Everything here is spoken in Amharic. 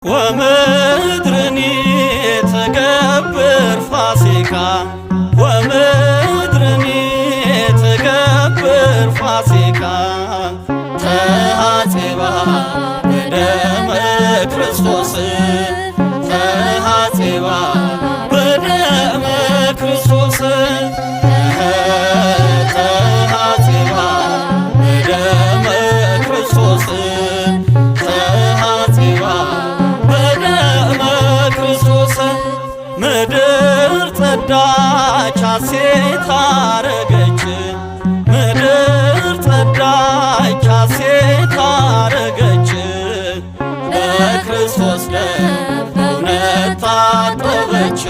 ወምድርኒ ትገብር ፋሲካ፣ ወምድርኒ ትገብር ፋሲካ፣ ተሐጽባ በደመ ክርስቶስ፣ ተሐጽባ በደመ ክርስቶስ፣ ተሐጽባ በደመ ክርስቶስ፣ ተሐጽባ በደመ ክርስቶስ። ምድር ጸዳች ሐሴት አረገች፣ ምድር ጸዳች ሐሴት አረገች፣ በክርስቶስ ደም በእውነት ታጠበች።